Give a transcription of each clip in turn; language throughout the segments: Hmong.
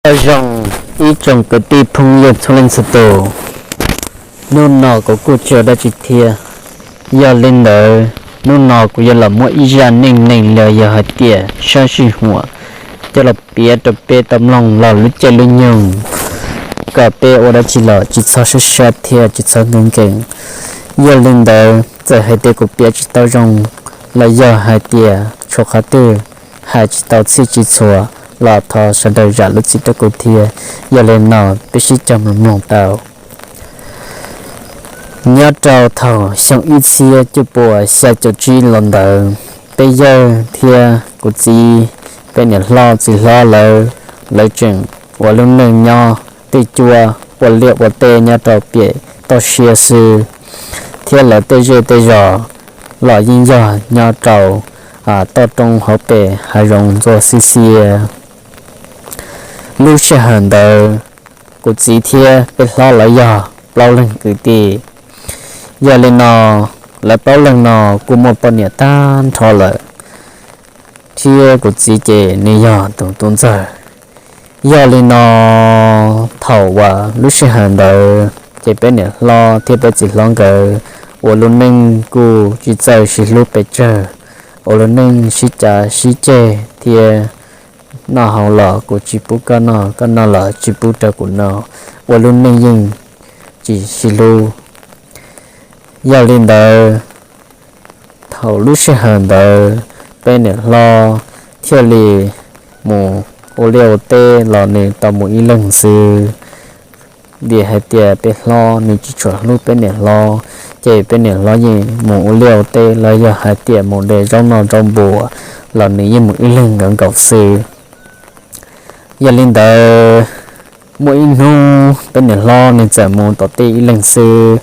Nyob zoo ib tsoom kwv tij phooj ywg txhua leej txhua tus, hnub no kuv kuj tsis ua dab tsi thiab. Yog li ntawd, hnub no kuv yuav los muab ib zaj neej neeg los yog hais tias sab sij huam coj los piav rau peb tau mloog los lub caij lub nyoog, kom peb ua dab tsi los tsis txhob sab sab thiab tsis txhob nkees nkees. Yog li ntawd, txawm hais tias kuv piav tsis tau zoo los yog hais tias tshuav qhov twg hais tsis tau txhij tsis txhua los thov sawv daws zam lub txim rau kuv thiab. Yog li no, peb sib cog mloog mloog tau. Nyob rau thaum xyoo ib txhiab cuaj puas xya caum tsib los ntawd, peb yawg thiab kuv txiv, peb niam hlob txiv hlob lawv, lawv tseem ua lub neej nyob tej cuab ua liaj ua teb nyob rau pem toj siab xwb, thiab lawv tej zej tej zos los yeej yog nyob rau toj roob hauv pes hav zoov ntxhua xiab xiab. Lub sij hawm ntawd, kuv txiv thiab peb hlob lawv yog plaub leeg kwv tij. Yog li no, lawv plaub leeg no kuj muaj poj niam tag nrho lawm, thiab kuv txiv ces nws yog tus tub ntxawg. Yog li no, thaum uas lub sij hawm ntawd ces peb niam hlob thiab peb txiv hlob nkawd ua lub neej kuj tsis txawj sib hlub pes tsawg, ua lub neej sib cav sib ceg thiab noj haus los kuv tsis pub koj noj, koj noj los tsis pub rau kuv noj, ua lub neej yeej tsis sib hlub. Yog li ntawd, thaum lub sij hawm ntawd peb niam hlob thiaj li mus ua liaj ua teb los nws tau mus ib leeg xwb. Vim hais tias peb hlob nws tsis tshua hlub peb niam hlob, ces peb niam hlob yeej mus ua liaj ua teb los yog hais tias mus de zaub noj zaub npua los nws yeej mus ib leeg nkaus nkaus xwb. Yog li ntawd, muaj ib hnub peb niam hlob nws txawm mus tom teb ib leeg xwb.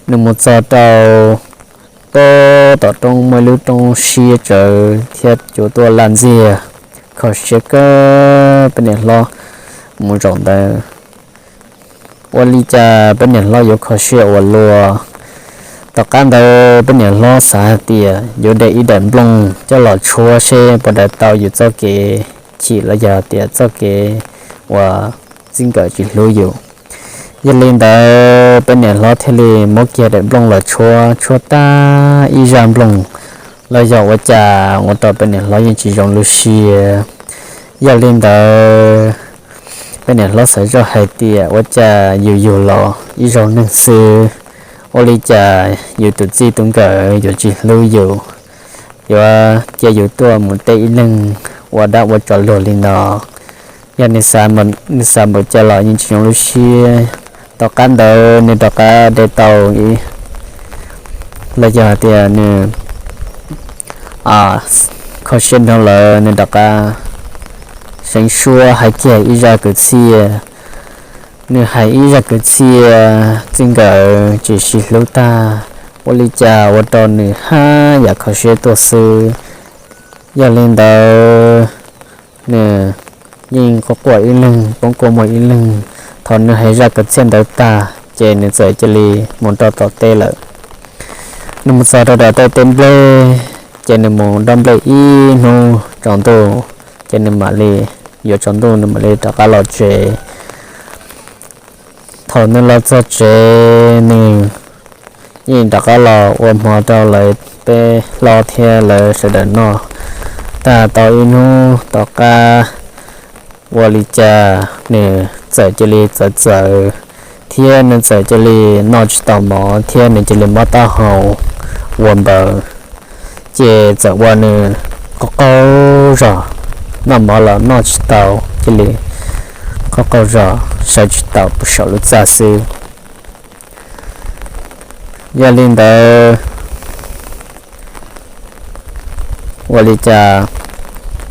Nws mus txog rau tom roob muaj ib lub roob siab tsawv thiab cua tuaj laj ntxiag, kho siab kawg peb niam hlob mus zaum ntawd. Ua li cas peb niam hlob yuav kho siab ua luaj. Tom qab ntawd peb niam hlob xav hais tias yuav de ib daim nplooj coj los tshuab seb puas daws tau yus txoj kev chim los yog tias txoj kev uas txij nkawm tsis hlub yus. Yog li ntawd peb niam hlob thiaj li muab kiag daim nplooj los tshuab, tshuab tag ib zaj nplooj los yog ua cas ua rau peb niam hlob yeej tsis zoo lub siab. Yog li ntawd, peb niam hlob xav zoj hais tias ua cas yus yug los ib zaug neeg xwb, ua li cas yus tus txij tus nkawm yuav tsis hlub yus, yuav cia yus tuaj mus teb ib leeg ua dab ua tsov luag li no. Yog nws xav npaum cas los yeej tsis zoo lub siab. Tom qab ntawd nws rov qab de tau, los yog tias nws kho siab dhau lawm, nws rov qab seev suab hais kiag ib zaj kwv txhiaj. Nws hais ib zaj kwv txhiaj txij nkawm tsis sib hlub tag, ua li cas ua rau nws haj yam kho siab tuaj xwb. Yog li ntawd, nws yeej quaj quaj ib leeg, poob kua muag ib leeg. Thaum nws hais zaj kwv txhiaj ntawd tag, ces nws txawm cia li mus rau tom teb lawm. Nws mus txog rau tom tej teb nplej, ces nws mus dob nplej ib hnub tsaus ntuj, ces nws mam li, yuav tsaus ntuj nws mam li rov qab los tsev. Thaum nws los txog tsev, nws yeej rov qab los ua hmo rau lawv peb hlob thiab lawv sawv daws noj. Tag tau ib hnub tom qab, ua li cas nws txawm cia li txawv txawv, thiab nws txawm cia li noj tsis tau mov thiab nws cia li mob taub hau ua npaws. Ces txawm ua nws qaug qaug zog, noj mov los noj tsis tau, cia li qaug qaug zog, sawv tsis tau, pw saum lub txaj xwb. Yog li ntawd, ua li cas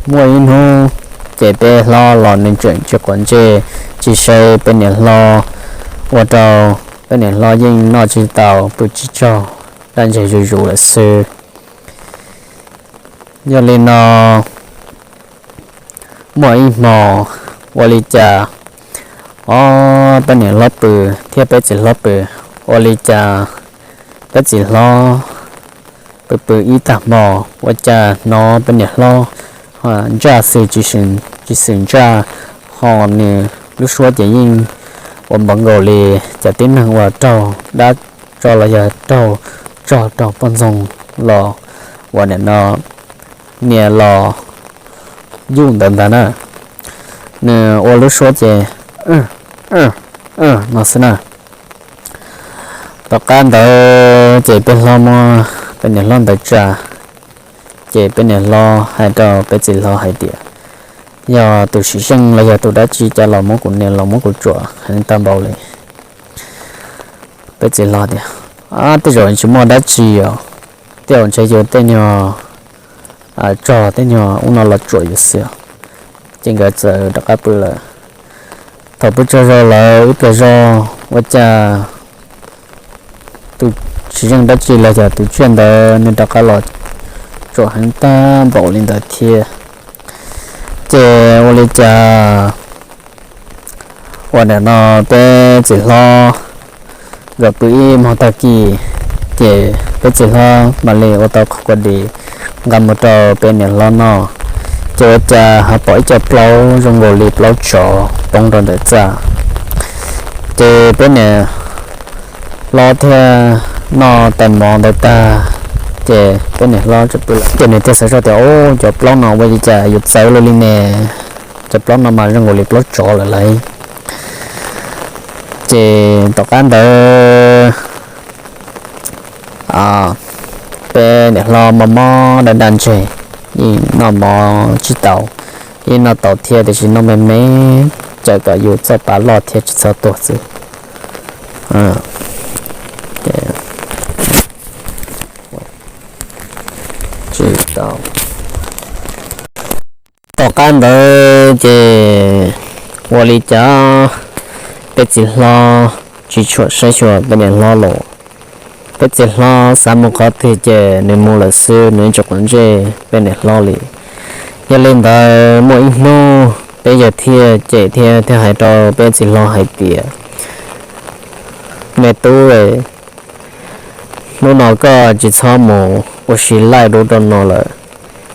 muaj ib hnub, ces peb hlob los nws tseem tsis quav ntsej, tsis saib peb niam hlob, ua rau peb niam hlob yeej noj tsis tau, pw tsis tsaug, daj ntseg zuj zus lawm xwb. Yog li no, muaj ib hmo, ua li cas, ob peb niam hlob pw thiab peb txiv hlob pw, ua li cas peb txiv hlob pw pw ib tag hmo, ua cas hnov peb niam hlob ntsaj xwb, tsis xwm ntsaj, Ho nws lub suab ces yeej ua npaum nkaus li cov tib neeg uas raug dab tso los yog raug tsog raug poj ntxoog los uas nim no nias los yuj ntawd ntag na. Nws ua lub suab ces no xwb na. Tom qab ntawd ces peb hlob muab peb niam hlob ntawd tsa, ces peb niam hlob hais rau peb txiv hlob hais tias, yog tus tsiv zeej los yog tus dab tsi cas los muab kuv nias los muab kuv tsuam heev tag npaum li. Peb txiv hlob tias, tej zaum tsis muaj dab tsi os, tej zaum ntshe yus tej nyuag tsog tej nyuag ub no los tsuam yus xwb. Ces nkawd txawm rov qab pw lawm. Thaum pw tsaug zog lawm ib pliag zog ua cas tus tsiv zeej dab tsi los yog tus tsiaj ntawd nws rov qab los tsuam heev tag npaum li ntawd thiab. Ces ua li cas uas nim no peb txiv hlob nkawd pw ib hmos tag kis, ces peb txiv hlob mam li ua tau qhov kua dis nqa mus rau peb niam hlob noj. Ces ua cas ho pom ib co plaub zoo nkaus li plaub tsov poob rau ntawm txaj. Ces peb niam hlob thiaj noj tais mov ntawd tag, ces peb niam hlob tseem pw lawm ces nws thiaj xav zoj tias, ub, cov plaub no ua li cas yuav txawv luaj li ne, cov plaub no mas zoo nkaus li plaub tsov lawm lauj. Ces tom qab ntawd peb niam hlob mob mob daj daj ntseg, yeej noj mov tsis tau, yeej noj tau thiab tiam sis noj me me, caw kom yus txoj pa loj thiab tsis txhob tuag xwb. Tom qab ntawd ces ua li cas peb txiv hlob tsis tshua saib xyuas peb niam hlob los. Peb txiv hlob xav mus qhov twg ces nws mus lawm xwb, nws tsis quav ntsej peb niam hlob li. Yog li ntawd muaj ib hnub peb yawg thiaj cem thiab thiaj hais rau peb txiv hlob hais tias, me tub, hnub no koj tsis txhob mus ua si laij dub rau no lawm,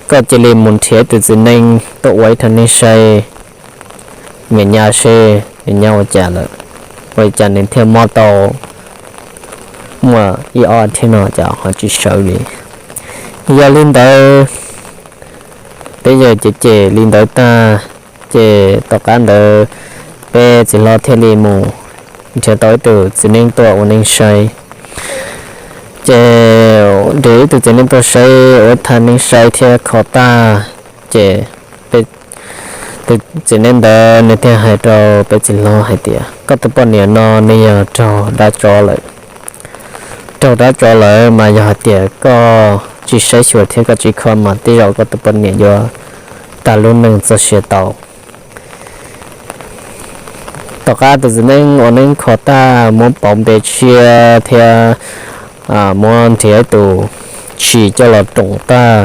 koj cia li mus nrhiav tus txiv neej tuaj ua ib thaj neeb saib me nyab seb me nyab ua cas lawm, ua li cas nws thiaj mob tau muaj ib ob thiv no cas ho tsis sawv li. Yog li ntawd peb yawg cem cem li ntawd tag, ces tom qab ntawd peb txiv hlob thiaj li mus nrhiav tau ib tug txiv neeb tuaj ua neeb saib. Ces nrhiav ib tug txiv neeb tuaj saib ua ib thaj neeb saib thiab kho tag, ces tus txiv neeb ntawd nws thiaj hais rau peb txiv hlob hais tias, koj tus poj niam no nws yog raug dab tsov lawm. Raug dab tsov lawm mas yog hais tias koj tsis saib xyuas thiab koj tsis kho mas tej zaum koj tus poj niam yuav tag lub neej txoj sia tau. Tom qab tus txiv neeb ua neeb kho tag muab pauv npe tshiab thiab muab nrhiav ib tus tshis coj los roos tag,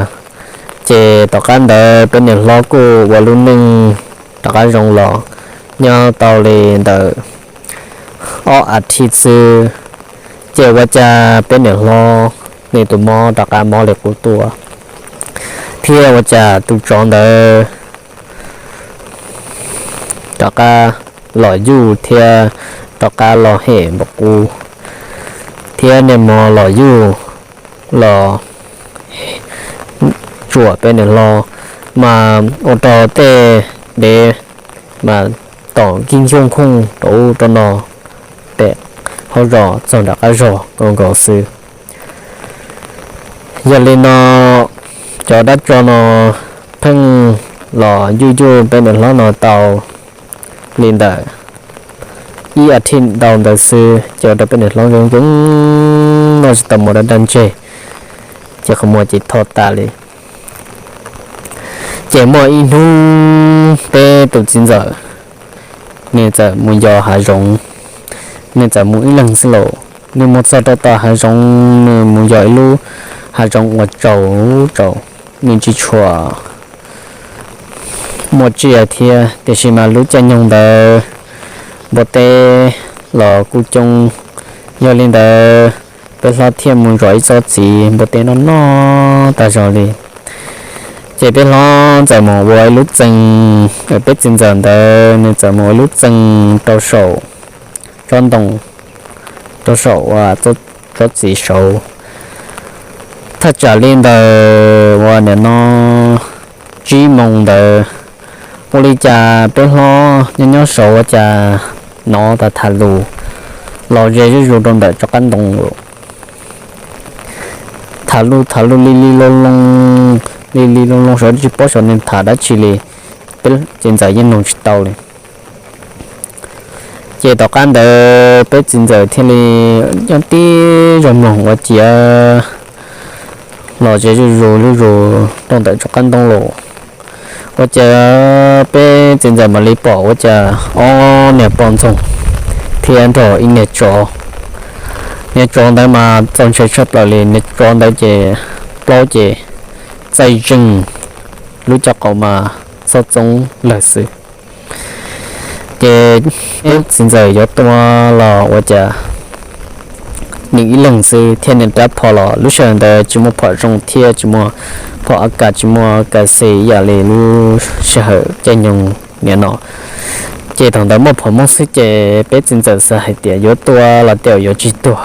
ces tom qab ntawd peb niam hlob kuj ua lub neej rov qab zoo los. Nyob tau li ntawm ob a thiv xwb, ces ua cas peb niam hlob nws tus mob rov qab mob li qub tuaj, thiab ua cas tus tsov ntawd rov qab los yuj thiab rov qab los hem npaum qub, thiab niaj hmo los yuj los tsuam peb niam hlob, mas ua rau tej dev mas tom nkig ncuj nkooj rau ub rau no pem hauv zos txog nram qab zos nkaus nkaus xwb. Yog li no cov dab tsov no pheej los yuj yuj peb niam hlob no tau li ntawm ib a thiv ntau ntawd xwb, ces ua rau peb niam hlob zoo zoo noj tsis tau mov daj daj ntseg, ces qhov muag ces tho tas li. Ces muaj ib hnub peb tus txiv ntxawm nws txawm mus yos hav zoov, nws txawm mus ib leeg xwb lauj. Nws mus txog rau tom hav zoov, nws mus yos ib lub hav zoov uas tsaus tsaus, nws tsis tshua muaj tsiaj thiab, tiam sis mas lub caij nyoog ntawd npua teb los kuj coob. Yog li ntawd peb hlob thiaj mus zov ib tsob txiv, npua teb noj noj tag zog li. Ces peb hlob txawm mus ua ib lub txee, peb txiv ntxawm ntawd nws txawm mus ua ib lub txee rau saum tsob ntoo, rau saum tsob txiv saud. Thaj tsam li ntawd uas nim no tsib moos ntawd, ua li cas peb hlob nyob nyob saud ua cas hnov tas tham lus los ze zuj zus rau ntawm tsob qab ntoo lawm. Tham lus tham lus li li loo loo, li li loo loo saud tsis paub xyov nws tham dab tsi li, peb txiv ntxawm yeej mloog tsis tau li. Ces tom qab ntawd peb txiv ntxawm thiaj li nyob tib zoo mloog ua ciav los ze zuj zus zuj zus rau ntawm tsob qab ntoo lawm. Ua cas peb txiv ntxawm mam li pom ua cas ob niag poj ntxoog thiab nrog ib niag tsov. Niag tsov ntawd mas txaus ntshai tshaj plaws li, niag tsov ntawd ces plaub ces txaij zeeg, lub caj qaum mas xob txoob lawm xwb. Ces peb txiv ntxawm yuav tua los ua cas nws ib leeg xwb thiab nws rab phom los lub sij hawm ntawd tsis muaj phom zoo thiab tsis muaj phom a kas, tsis muaj kas xes ib yam li lub sij hawm caij nyoog nim no. Ces thaum ntawd muaj phom Hmoob xwb ces peb txiv ntxawm xav hais tias yuav tua los tej zaum yuav tsis tuag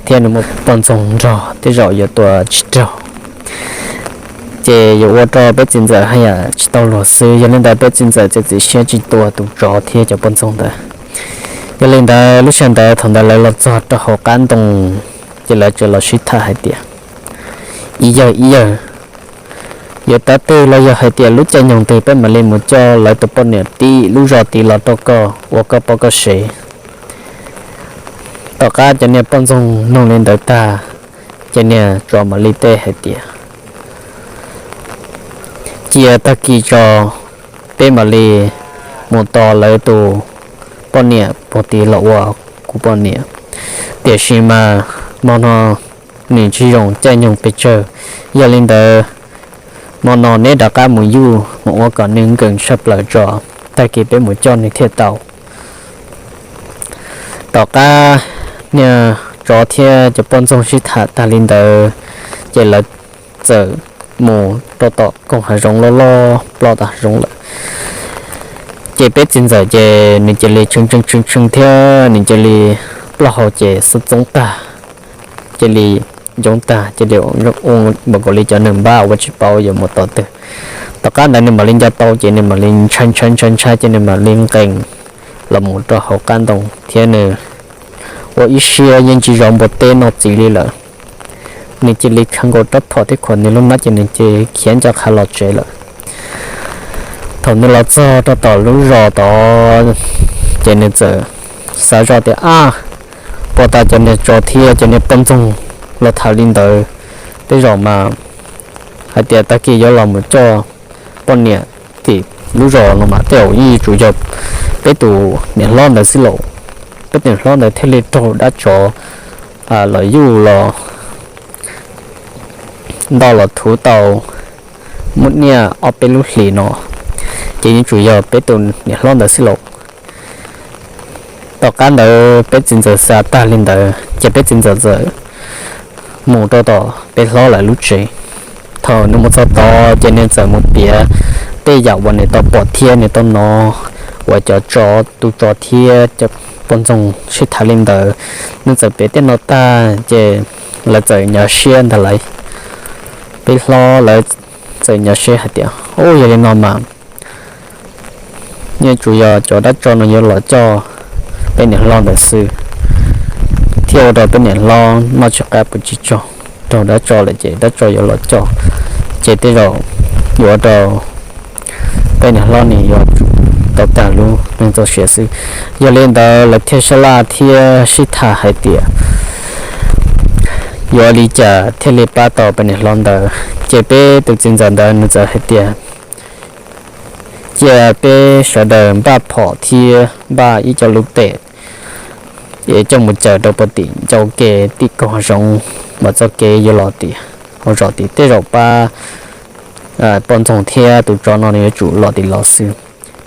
thiab nws muaj poj ntxoog nrog tej zaum yuav tua tsis raug. Ces yuav ua rau peb txiv ntxawm haj yam tsis tau luag xwb, yog li ntawd peb txiv ntxawm txawm txiav siab tsis tua tus tsov thiab cov poj ntxoog ntawd. Yog li ntawd lub sij hawm ntawd thaum ntawd lawv los txog rau hauv qab ntoo, ces lawv txawm los sib tham hais tias, ib yawg ib yawg, yuav tav twg los yog hais tias lub caij nyoog twg peb mam li mus coj lawv tus poj niam tim lub zos tid los rau koj ua koj poj koj sev? Tom qab cov niag poj ntxoog nug li ntawd tag, ces niag tsov mam li teb hais tias, cia tag kis tso, peb mam li mus tos lawv tus poj niam puag tid los ua kuv poj niam. Tiam sis mas hmo no nws tsis zoo caij nyoog pes tsawg, yog li ntawd hmo no neb rov qab mus yuj mus ua kom nws nkees tshaj plaws tso, tag kis peb mus coj nws thiaj tau. Tom qab niag tsov thiab cov poj ntxoog sib tham tag li ntawd, ces lawv txawm mus rau tom koog hav zoov loj loj ploj tom hav zoov lawm. Ces peb txiv ntxawm ces nws cia li tshee tshee tshee tshee thiab nws cia li plaub hau ces xob txoob tag, cia li ncoob tag, cia li ua npaum nkaus li cov neeg npab uas tsis paub yuav mus tom twg. Tom qab ntawd nws mam li nco tau ces nws mam li ntshai ntshai ntshai ntshai ces nws mam li nqes los mus rau hauv qab ntoo thiab nws ua ib siab yeej tsis zov npua teb noj txiv li lawm. Nws cia li khaws nkaus rab phom thiab khuam nws lub hnab ces nws cia li khiav ncaj qha los tsev lawm. Thaum nws los txog rau tom lub zos tod, ces nws txawm xav zoj tias, ab, puas tas cov niag tsov thiab cov niag poj ntxoog los tham li ntawd, tej zaum mas hais tias tag kis yuav los mus coj poj niam tim lub zos no mas tej zaum yeej yuav tsum yog peb tus niam hlob ntawd xwb lauj. Peb tus niam hlob ntawd thiaj li raug dab tsov los yuj los ntau los thuv tau muaj niaj ob peb lub hlis no, ces yuav tsum yog peb tus niam hlob ntawd xwb lauj. Tom qab ntawd peb txiv ntxawm xav tag li ntawd ces peb txiv ntxawm txawm mus rau tom peb hlob lawv lub tsev. Thaum nws mus txog tod ces nws txawm mus piav tej yam uas nws tau pom thiab nws tau hnov uas cov tsov, tus tsov thiab cov poj ntxoog sib tham li ntawd. Nws txawm piav tej no tag ces lawv txawm nyuaj siab ntag lauj. Peb hlob lawv txawm nyuaj siab hais tias, ub, yog li no mas yuav tsum yog cov dab tsov no yuav los coj peb niam hlob ntawd xwb, thiaj ua rau peb niam hlob noj tsis qab pw tsis tsaug, raug dab tsov lawm ces dab tsov yuav los coj, ces tej zaum yuav ua rau peb niam hlob nws yuav tau tag lub neej txoj sia xwb. Yog li ntawd lawv thiaj sab laj thiab sib tham hais tias yuav li cas thiaj li pab tau peb niam hlob ntawd. Ces peb tus txiv ntxawm ntawd nws txawm hais tias cia peb sawv daws npaj phom thiab npaj ib co lub tes es coj mus caws rau puag tim ncauj ke tim koog hav zoov, mas txoj kev yuav los tim hauv zos tim tej zaum pab poj ntxoog thiab tus tsov no nws yuav tsum los tim los xwb.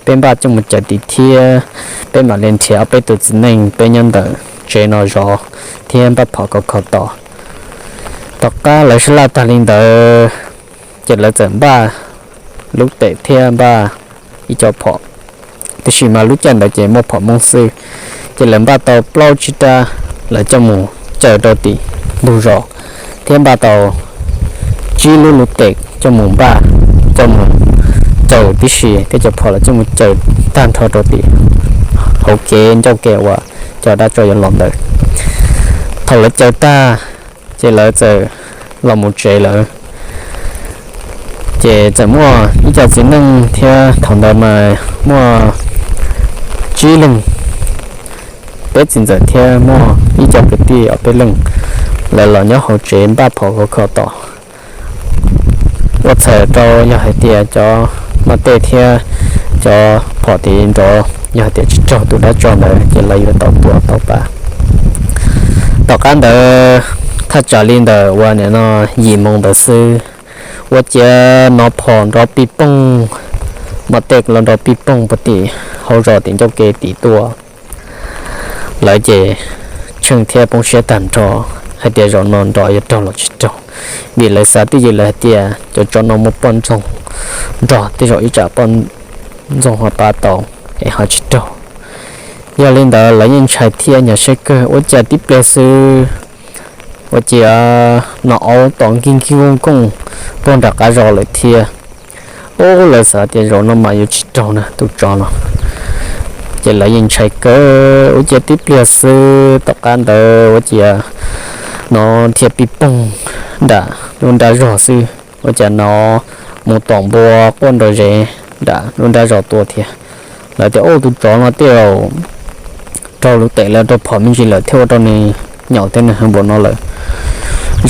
Peb npaj coj mus caws tim thiab peb mam li nrhiav ob peb tus txiv neej peb nyob ntawm tsev no zov thiab npaj phom kom kho tos. Tom qab lawv sab laj tag li ntawd, ces lawv txawm npaj lub tes thiab npaj ib co phom. Tiam sis mas lub caij ntawd ces muaj phom Hmoob xwb, ces lawv npaj tau plaub tsib rab, lawv coj mus caws rau tim ntug zos, thiab npaj tau tsib lub lub tes coj mus npaj, coj mus caws tib si, thiab cov phom lawv coj mus caws tag nrho rau tim hauv kev ncauj kev uas cov dab tsov yuav los ntawd. Thaum lawv caws tag, ces lawv txawm los mus tsev lawm. Ces txawm muaj ib co txiv neej thiab, thaum ntawd mas muaj tsib leeg, peb txiv ntxawm thiab muaj ib co kwv tij ob peb leeg, lawv los nyob hauv tsev npaj phom khov kho tos. Ua txhawm rau yog hais tias cov maj tej thiab cov phom tid nrov, yog hais tias tsis raug tus dab tsov ntawd ces lawv yuav tau tua tau pa. Tom qab ntawd thaj tsam li ntawm uas nim no yim moo ntawd xwb, ua ciav hnov phom nrov pij pooj, maj tej los nrov pij pooj puag tim hauv zos tim ncauj kev tid tuaj. Lawv ces tshee thiab poob siab tag nrho, hais tias zaum no nrov yuav raug los tsis raug, vim lawv xav twj ywm lawv hais tias cov tsov no muaj poj ntxoog nrog tej zaum ib tsam poj ntxoog ho pab tau es ho tsis raug. Yog li ntawd lawv yeej ntshai thiab nyuaj siab kawg, ua cas tib pliag xwb ua ciav hnov aub tom nkig nkig kooj kooj puag nram qab zos lawm thiab. Ub, lawv xav tias zaum no mas yuav tsis raug na tus tsov no, ces lawv yeej ntshai kawg, ua ciav tib pliag xwb tom qab ntawd ua ciav hnov dhia pij pooj nram lub nrab zos xwb, ua cas hnov mus tom npua quaj nrov zes nram lub nrab zos tuaj thiab. Lawv tias, Ub, tus tsov no tej zaum raug lub tes los raug phom me ntsis lawm thiaj ua rau nws nyaum thiab nws heev npaum no lawm.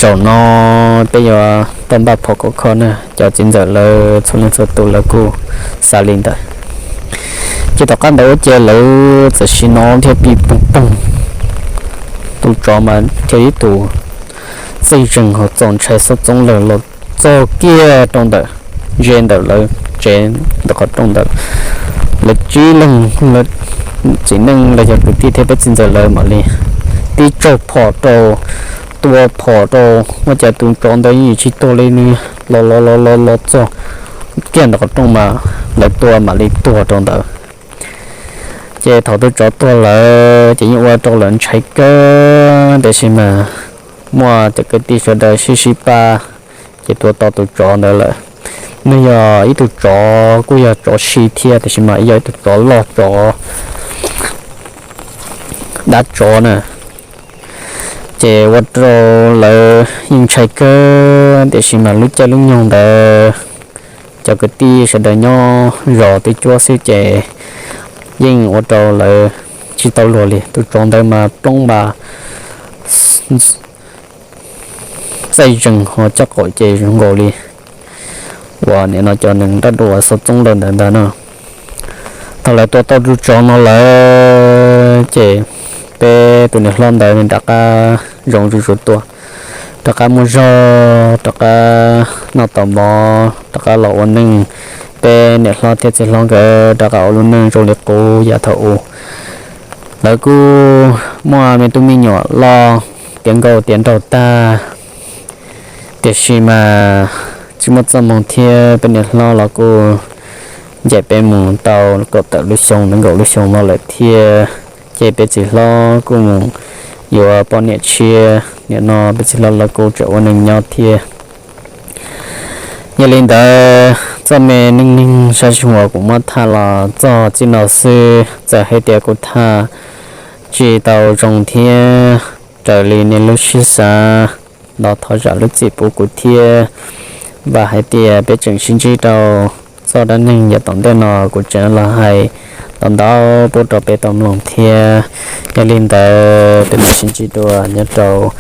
Zaum no peb yuav tau npaj phom khov kho na. Cov txiv ntxawm lawv txhua leej txhua tus lawv kuj xav li ntawd. Ces tom qab ntawd ua ciav lawv txawm sim hnov dhia pij pooj pooj, tus tsov mas dhia ib tus txaij zeeg ho txaus ntshai xob txoob lawg los txog kiag rau ntawm ze ntawm lawv tsev ntawm qhov rooj ntawd. Lawv tsib leeg, txiv neej los yog kwv tij thiab peb txiv ntxawm lawv mam li tib tsaug phom rau, tua phom rau, ua cas tus tsov ntawd yeej tsis tuag li, nws los los los los los txog kiag ntawm qhov rooj mas lawv tua mam li tuag rau ntawd. Ces thaum tus tsov tuag lawm ces yeej ua rau lawv ntshai kawg, tiam sis mas muaj cov kwv tij sawv daws sib sib pab, ces tua tau tus tsov ntawd lawm. Nws yog ib tug tsov, kuj yog tsov si thiab, tiam sis mas yog ib tug tsov loj, tsov dab tsov na. Ces ua rau lawv yeej ntshai kawg, tiam sis mas lub caij lub nyoog ntawd cov kwv tij sawv daws nyob zos twb cuab xwb ces yeej ua rau lawv tsis tau luag li. Tus tsov ntawd mas plooj mas txaij zeeg ho coj qaum ces zoo nkaus li uas nim no cov neeg nraj dua xob txoob lawg ntawd ntag no. Thaum lawv tua tau tus tsov no lawm ces peb tus niam hlob ntawd nws rov qab zoo zuj zus tuaj, rov qab muaj zog, rov qab noj tau mov, rov qab los ua neej. Peb niam hlob thiab txiv hlob nkawd rov qab ua lub neej zoo li qub yav thaum ub. Lawv kuj muaj me tub me nyuam loj tiav nkauj tiav nraug tag, tiam sis mas tsis muaj txoj hmoo thiab peb niam hlob los kuj ncaim peb mus tau kaum tawm lub xyoo nees nkaum lub xyoo no lawm thiab. Ces peb txiv hlob kuj mus yuav poj niam tshiab, nim no peb txiv hlob los kuj tseem ua neej nyob thiab. Yog li ntawd txoj me neej neeg sab sij huam kuv muab tham los txog txij no xwb, txawm hais tias kuv tham tsis tau zoo thiab raws li nej lub siab xav los thov zam lub txim pub kuv thiab. Vam hais tias peb tseem sib ntsib rau txoj dab neeg yav tom ntej no kuv tseem los hais ntau ntau pub rau peb tau mloog thiab. Yog li ntawd peb mam sib ntsib dua nyob rau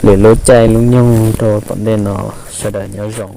lwm lub caij lub nyoog rau tom ntej no, sawv daws nyob zoo.